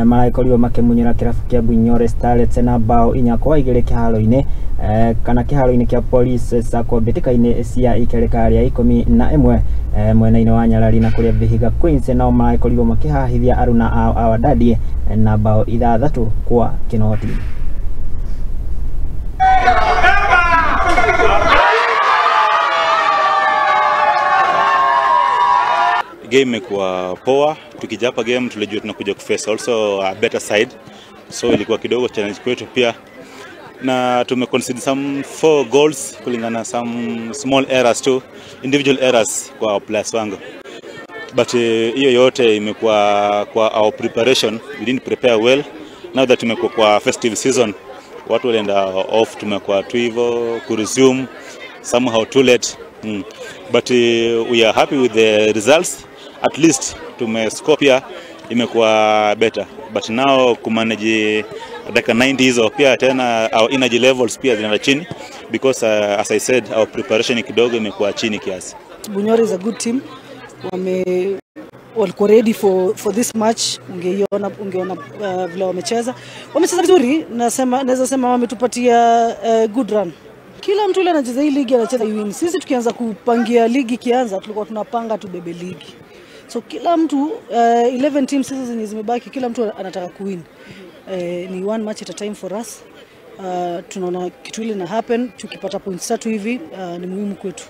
Maragĩkorirwo makĩmunyĩra kĩrabu kĩa Bunyore Starlets na bao 4-2 kĩharo-inĩ kana kĩharo-inĩ kĩa Police Sacco mbĩtĩka-inĩ cia ikereka rĩa 11 mwena-inĩ wa Nyarari, na kũrĩa Vihiga Queens nao maragĩkorirwo makĩhahithia aruna ao a Wadadi na bao 6-0. Game imekuwa poa. Tukija hapa game tulijua tunakuja kuface also a better side, so ilikuwa kidogo challenge kwetu pia, na tumeconcede some 4 goals kulingana some small errors too, individual errors kwa players wangu, but hiyo yote imekuwa kwa our preparation. We didn't prepare well. Now that tumekuwa kwa festive season, watu walienda off, tumekuwa tu hivyo kuresume somehow too late. But we are happy with the results. At least tumescore pia, imekuwa better, but now kumanage dakika 90 hizo pia tena our energy levels pia zinaenda chini because as I said our preparation kidogo imekuwa chini kiasi. Bunyore is a good team. Walikuwa ready for this match. Ungeona vile wamecheza. Wamecheza vizuri, naweza sema wametupatia good run. Kila mtu yule anacheza hii ligi anacheza win. Sisi tukianza kupangia ligi kianza tulikuwa tunapanga tubebe ligi. So kila mtu 11 teams sasa zenye zimebaki, kila mtu anataka kuwin. Ni one match at a time for us. Tunaona kitu ile na happen, tukipata points 3 hivi ni muhimu kwetu.